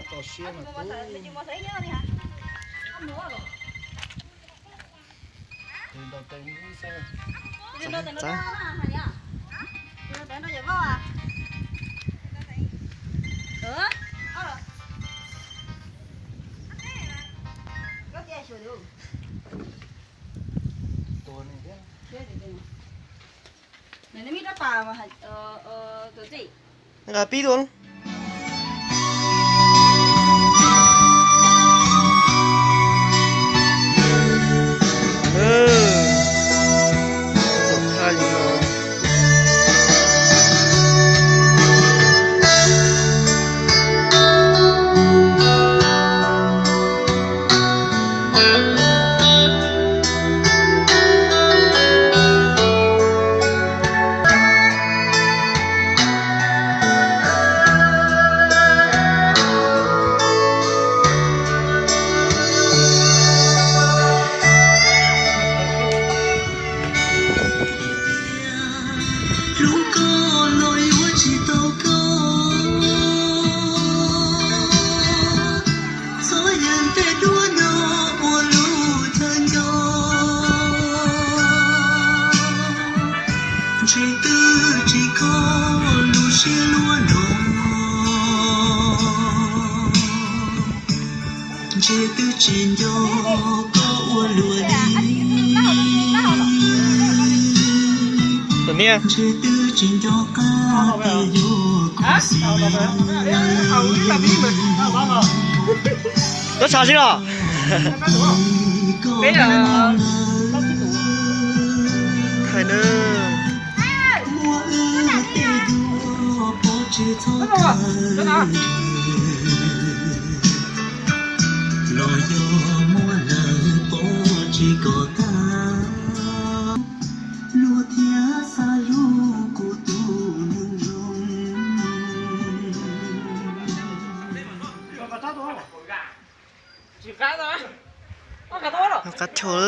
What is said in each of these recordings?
Txav siab mas kuv. Nqa pib dua. Hlub koj los yuav tsis tau koj, txhob yeej tej duab no ua lub chaw nco. Ntshe twb tsis kho lub siab luaj no, ntshe twb tsis nco koj ua luaj li. Ntshe twb tsis nco qab tias yuav khuv xim. Koj tso xwb los? Hais na. Los yog muaj lawm pov tsis kom tag, luag thiaj xa hlub kuv tus neeg zoo. Qab chawj.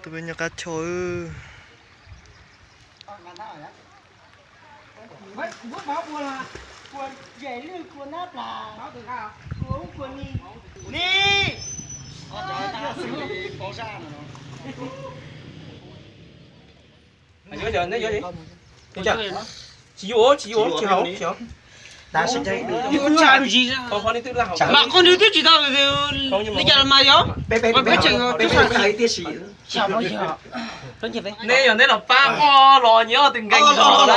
Tus peb nyob qab chawj. Tsis yuav, tsis yuav, tsis haus, tsis haus. Mas qhov nws twb tsis tau li cas los mas yog peb tseem Nej yog neb los pab ob los nyias ob tug nkees los na.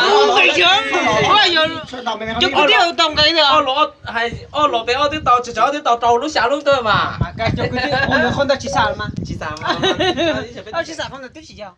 Cov kwv tij tau nqe ntawd. Ob los, ob los peb ob twb tau, tsis tau ob twb tau rau lub xya lub tuaj mas. Tsis xam, tsis xam qhov ntawd twb tsis yog.